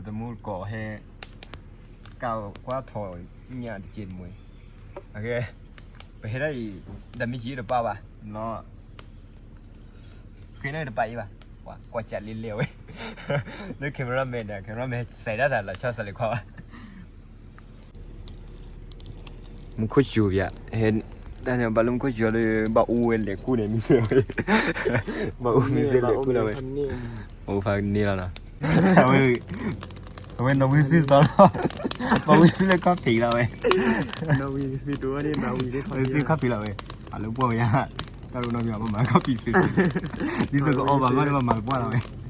တမူတကိးဟဲ ကၢ်ကွၢ်ထီၣ်ညၣ်တက့ၢ်တမူ, အကဲ ပဟဲဒၣ်အံၤ တၢ်မ့ၢ်ကံတပၢ်ဘၣ်နီၤ, ဃ့န့ၣ်တပၢ်အံၤဘၣ်, ကွၢ်ကၢ်လံလဲၣ်ဝဲ, လၢ camera man ဒီး camera man စဲးဒၣ်တၢ်လီၤဆီသးလၢခွါဘၣ် မူခိၣ်စူၤပၠး, ဟဲ တၢ်န့ၣ်ဘၣ်လၢမူခိၣ်စူၤလၢ ဘၣ်အူဝဲလဲၤကူၣ်န့ၣ် မံၤသ့ၣ်ဝဲ, ဘၣ်အူမံၤသ့ၣ်လဲၤကူၣ်လီၤဝဲ, အိၣ်ဖးန့ၢ်လီၤနီၤ, အဝဲ အဝဲနီၣ်ဝံသုသီလီၤ, ဘၣ်ဝံသုလၢခီၣ်ဖံးလီၤဝဲ, နီၣ်ဝံသုခီၣ်ဖံးလီၤဝဲ, အလၢပှၢ်ဝဲယါ, တၢ်တအိၣ်နီတမံၤ ပမၤခီၣ်ဖံးသု, ဒ်သိးကအီၣ်ဘၣ်မးဒီးပမၤတပှၢ်လီၤဝဲ တၢ်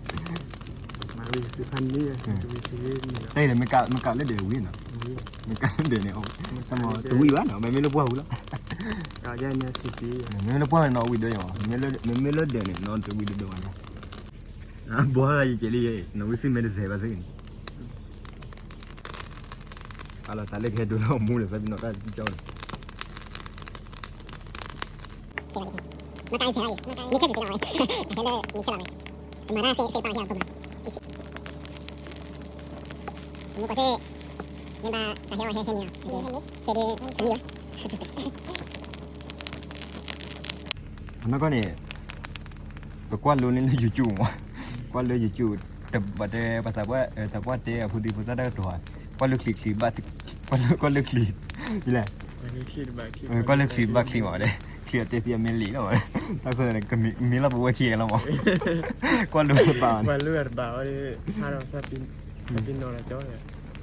အံၤန့ၣ် မ့ၢ်ကးလၢဒဲးဝံၤနီၤ, မ့ၢ်ကးလၢဒဲးန့ၣ် တမ့ၢ်တဝံၤဘၣ်နီၤ, မ့မ့ၢ်လၢပှၢ်ဝံၤလီၤ, မ့မ့ၢ်လၢပှၢ်န့ၣ်နီၤဝံၤဒၣ်ယၤ, မ့မ့ၢ်လၢဒဲးန့ၣ် နီၤတဝံၤဒၣ်ဒၣ်ဝဲလီၤ, ဘီလၢယကဲလံ, နီၣ်ဝံသုမ့ၢ်တစဲးဘၣ်သ့ၣ်န့ၣ် အလီၤတၢ်လၢကဟဲဒိလၢအမူန့ၣ် သးပ့ၤနီၣ်တၢ်ကံကၠီန့ၣ် မ့ၢ်ဆဲးလီၤဝဲ, မ့ၢ်ဆဲးလီၤဝဲ, မၤတၢ်သ့သ့ပာ်ဝဲဟဲလီၤ, မူကီၢ်သ့ၣ်, မ့ၢ်ဘၣ်တၢ်ဟဲအီၤဟဲဟဲန့ၣ်, ဟဲဒ်, အနီၢ်ကီၢ်န့ၣ် ပကွၢ်လိန့ၣ်လၢ YouTube မး, ကွၢ်လၢ YouTube တဘၣ်တဲ ပှၤသးပှၢ် သးပှၢ်တဲအဖိဒံဖိသၣ်တၢ်ကတိၤဧါ, ကွၢ်လၢချံချံဘၣ်, ကွၢ်လၢချံ, လဲၣ်, ကွၢ်လၢချံဘၣ်ချံမးဝဲ, ချံအီၤတဲသံအမ့ၢ်လံာ်လီၤဝဲ, တၢ်ဃိသတးန့ၣ် ကမ့ၢ်လီၤပဝဲခံဂၤလီၤမး, ကွၢ်လိတဘၣ်န့ၣ်, ကွၢ်လိတဘၣ်အီၤ, သးပ့ၤနီၣ်ကၠီ, သးပ့ၤနီၣ်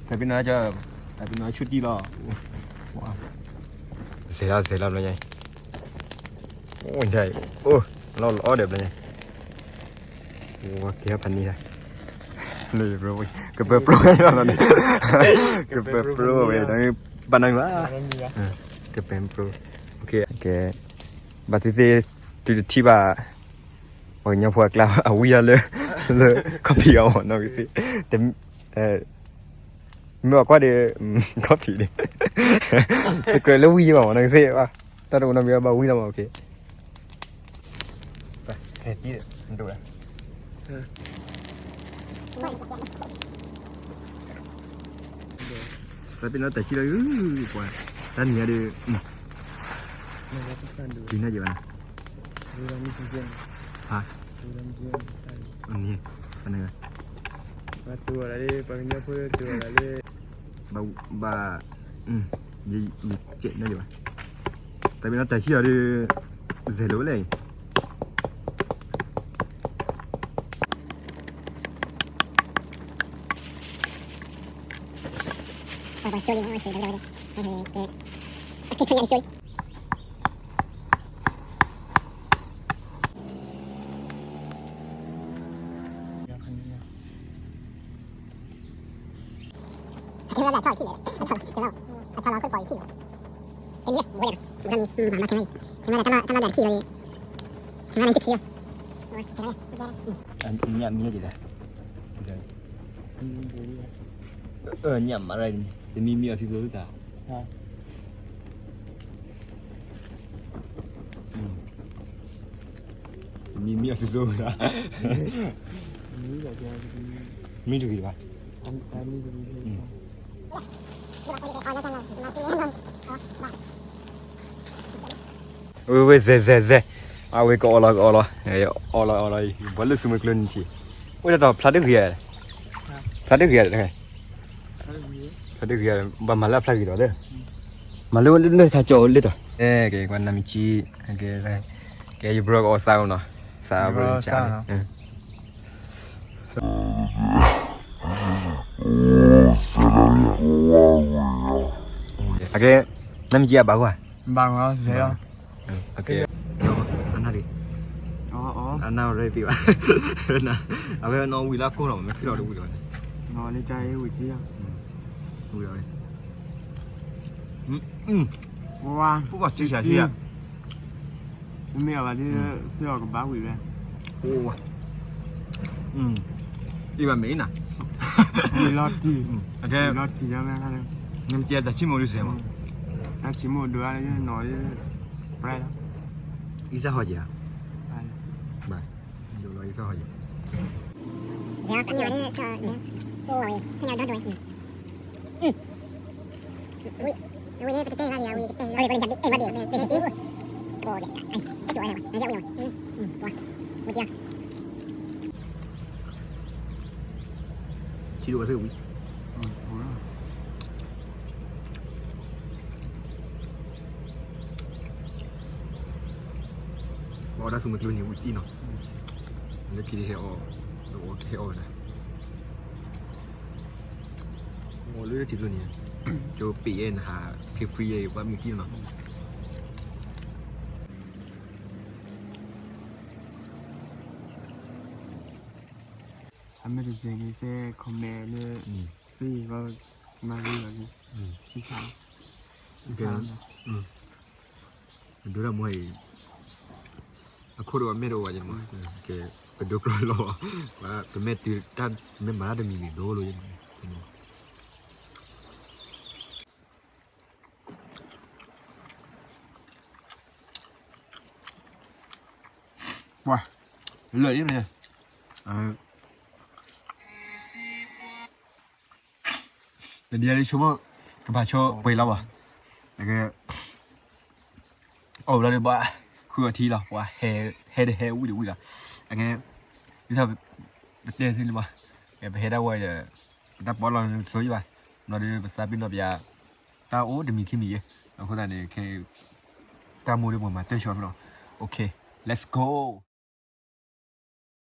ကၠီ, သးပ့ၤနီၣ်ဆူၣ်တံၢ်လီၤ, စဲးလီၤစဲးလီၤဘျီညါ, အိၣ် လီၤလီၤဒီးဘျီညါ ကဲဖးန့ၣ်, ကပၢၤပြိဝဲလီၤန့ၣ်, ကပၢၤပြိဝဲ, ဘၣ်နီၢ်မံၤဘၣ်, ကပၢၤပြိ, ကဲ, ဘၣ်သ့ၣ်သ့ၣ် တုၤတထံၣ်ဘၣ်, ပှၤကညီဖိအကျါ အဝံၣ်တၢ်လၢ, လၢ ခီၣ်ဖံးအီၤမးနီၢ်ကသ့ၣ်, မ့ၢ်အကွၢ်ဒီး, ခီၣ်ဖံးန့ၣ်, တကြၢးလၢဝံၣ်ဘၣ်မးနီၢ်ကသ့ၣ်, တၢ်တအိၣ်နီတမံၤဘၣ်ဝံၣ်လီၤမး, ကဲ သးပ့ၤနီၣ်တၢ်ဆံလီၤ, ပှၤ, တၢ်နံၤညါဒီး, ဒ်န့ၣ်ကဘၣ်, ဟါ, န့ၣ်, ပှၤကညီဖိ, ဘၣ်, ယကဲးန့ၣ်ကဘၣ်, သးပ့ၤနီၣ်တၢ်ဆံလီၤဒီး, စဲးလိာ်ဝဲလဲၣ် ပှၤဆိလံ, ဆိလံ, ဆိလံ, အခဲလၢာ်အဆီခံလဲၣ်, အဆီလီၤခိၣ်ပီၤခံလဲၣ်, တနံၤဝဲဒၣ်, ခဲလၢာ်တၢ်လီၢ်တၢ်ခံလီၤ, ခဲလၢာ်တၢ်လီၢ်တၢ်ခံလီၤ, ညၣ်မံၤဒ်လဲၣ်, ညၣ်မၤရၢ်, တမံၤမံၤအီၤသံသိသတး, တမံၤမံၤအီၤသံသိသတး, မံတဂ့ၤဘၣ်. ဝဲဝဲ စဲး စဲး စဲး, အဝဲကအီၣ်လီၤ ကအီၣ်လီၤ, အီၣ်လီၤ အီၣ်လီၤအံၤ ပှၤလၢသုးမုၢ်ကျိနံၤထံး, အိၣ်ဒၣ်တၢ်ဖျါတဂ့ၤဧါ, ဖျါတဂ့ၤဧါ, ဖျါတဂ့ၤဧါ, ဘၣ်မၤလၢအဖျါဂ့ၤဒီး, မၤလၢလၢခါကၠီလၢဒီး, ကဲ ကွၢ်နမံၤကံ, ကဲ ယဘြီကအီၣ်သးအီၤနီၤ, သးဘြီကံ, အကဲ နမ့ၢ်ကံအဘၣ်ဂီၢ်, ဘၣ်ဂီၢ်, အကဲ, အနၢ်ရံၣ်, အနၢ်ရံၣ်ဘၣ်, အဝဲနီၣ်ဝံၤလၢအကိၢ်လီၤ မ့ၢ်ဖံးလီၤတဝံၤလီၤ, ဝံၤလီၤ, ပူၤဘၣ်စံဆးဆံ, မ့ၢ်အဘၣ်ဒ် သ့ၣ်အီၤကဘၣ်ဝံၤဝဲ, အံၤဘၣ်မ့ၢ်နၤ, ဝံၤလီၤတံၢ်, နမ့ၢ်ကဲတၢ်ဆံမိၣ်ဒုးစဲးမး, တၢ်ဆံမိၣ်ဒုးအါလၢနီၣ်လၢ, ပြဲလီၤ, အံသၣ်ဟီၣ်က့ၤဧါ, ဘၣ်, ယိၤလီၤအံသၣ်ဟီၣ်က့ၤ ကဲ, ထံဒိၣ်ဝဲသ့ၣ်ဝံၤ ပအီၣ်ဒၣ်ဆူမဲာ်ကျိန့ၣ်ဝံၤတံၢ်နီၤ, လၢခံဒ်ဟဲအီၣ်, ဟဲအီၣ်ဝဲဒၣ်, အိၣ်လၢထံကျိန့ၣ်, ကၠိပ့းယဲနဟး ချ့ free ယဲ ပှၤမံၤတံၢ်နီၤ. အမ့ၢ်တစဲးက့ၤစဲး comment လၢ သ့ၣ်ဘၣ် မၤဂ့ၤလီၤလံ, သ့ၣ်ဆါလီၤ, သ့ၣ်ဆါလီၤ, ဒိၣ်ဒၣ်မ့ၢ်အံၤ, အခိၣ်တအိၣ် အမဲာ်တအိၣ်ဘၣ်ယဲမး, ကဲ, ပဒိကျီၢ်လီၤ, ပမ့ၢ်တုၤတၢ် ပမ့ၢ်မၤတၢ်တမံၤန့ၣ် ဒိၣ်လီၤယဲမး. ပှၤ, လၢာ်အံၤန့ၣ်, တဒ်အံၤဆိကမိၣ် ကဘၣ်ဆိပှဲၤလီၤဘၣ်, အကဲ, အိၣ်ဘျီဒီးဘၣ်, ဃုအီၤထံလီၤ, ပှၤ, ဟဲတဟဲဝံၣ်တဝံၣ်လီၤ, အကဲ, ဒ်သိး, ပတဲသ့လံမး, ပဟဲဒၣ်ဝဲဒီး, ပတၢ်ပီးလီၤနဆိယဘၣ်, ဘျီဒီးပသးပ့ၤနီၣ်ပယၤ, တၢ်အိၣ်တမံၤခံမံၤယဲ, အဃိသတးန့ၣ် ခဲ, တၢ်မိၢ်ဒီးပှၤမၤတၢ်ဆီဖဲလီၤ, okay, let's go.